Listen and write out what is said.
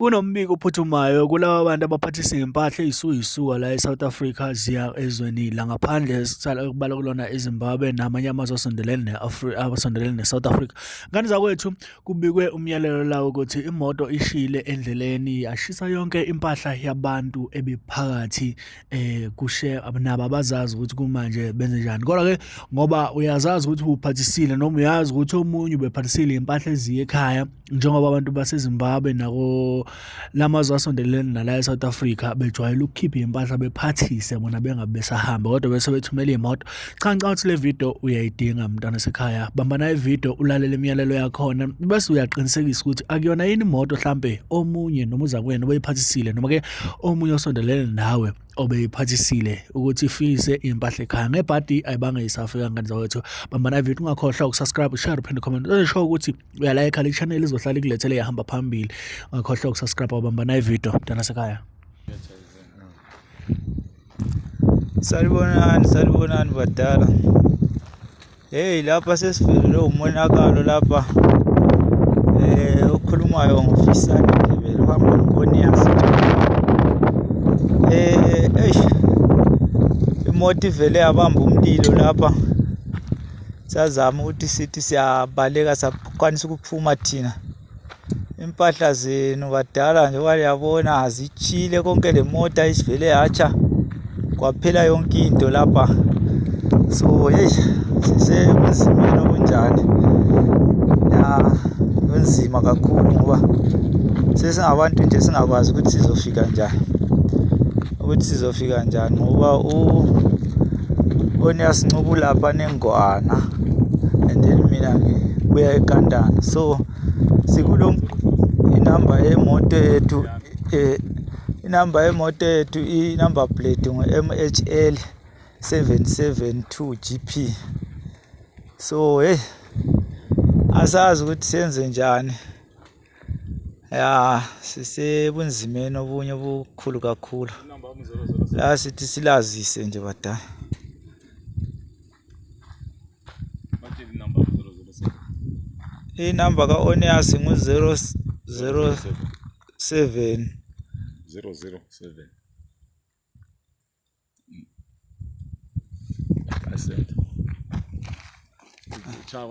Kunombiko ophuthumayo kulaba bantu abaphathisa iy'mpahla ey'suke y'suka la e-South Africa ziya ezweni langaphandle ekubalwa kulona iZimbabwe namanye amazwe asondelene asondelene ne-South Africa. Ngane zakwethu, kubikwe umyalelo la ukuthi imoto ishile endleleni yashisa yonke impahla yabantu ebiphakathi kushe nabo abazazi ukuthi kumanje benzenjani. Kodwa-ke ngoba uyazazi ukuthi uphathisile noma uyazi ukuthi omunye ubephathisile iy'mpahla eziya ekhaya, njengoba abantu baseZimbabwe nako lamazwe asondelene nala e-South Africa bejwayele ukukhipha iy'mpahla bephathise bona bengabe besahamba kodwa bese bethumela iy'moto. Cha, ngicabanga ukuthi le video uyayidinga mntwana sekhaya. Bamba nayo ividiyo ulalele imiyalelo yakhona bese uyaqinisekisa ukuthi akuyona yini imoto hlampe omunye noma uzakwenu obeyiphathisile noma-ke omunye osondelene nawe obeyiphathisile ukuthi ifise impahla ekhaya. Ngebhadi ayibange isafika ngane zakwethu. Bamba nayo ividiyo, ungakhohlwa ukusubscribe, share, uphinde comment. Uzosho ukuthi uyalayikha le channel izohlala ikulethele ihamba phambili. Ungakhohlwa ukusubscribe, wabamba nayo ividiyo mntana sekhaya. Salibonani, salibonani badala. Hey, lapha sesivelelwe umonakalo lapha. Okhulumayo nguFisani Ndebele uhamba noNkoniyazi. Eish. Imoto ivele yabamba umlilo lapha. Sazama ukuthi sithi siyabaleka sakwanisa ukuphuma thina. Impahla zenu badala njengoba liyabona zitshile konke le mota isivele yatsha kwaphela yonke into lapha. So hey, sisebunzimeni obunjani ya, kunzima kakhulu ngoba sesingabantu nje singakwazi ukuthi sizofika njani, ukuthi sizofika njani ngoba u-Onias lapha nengwana and then mina ngibuya eKandana. So sikulo inamba yemoto yethu, inamba yemoto yethu, i-number plate ngu-MHL 772 GP. So hey, asazi ukuthi senze njani ya, sisebunzimeni obunye obukhulu kakhulu la, sithi silazise nje badala. Inamba ka-Onias ngu-007 007 I sent. Ciao,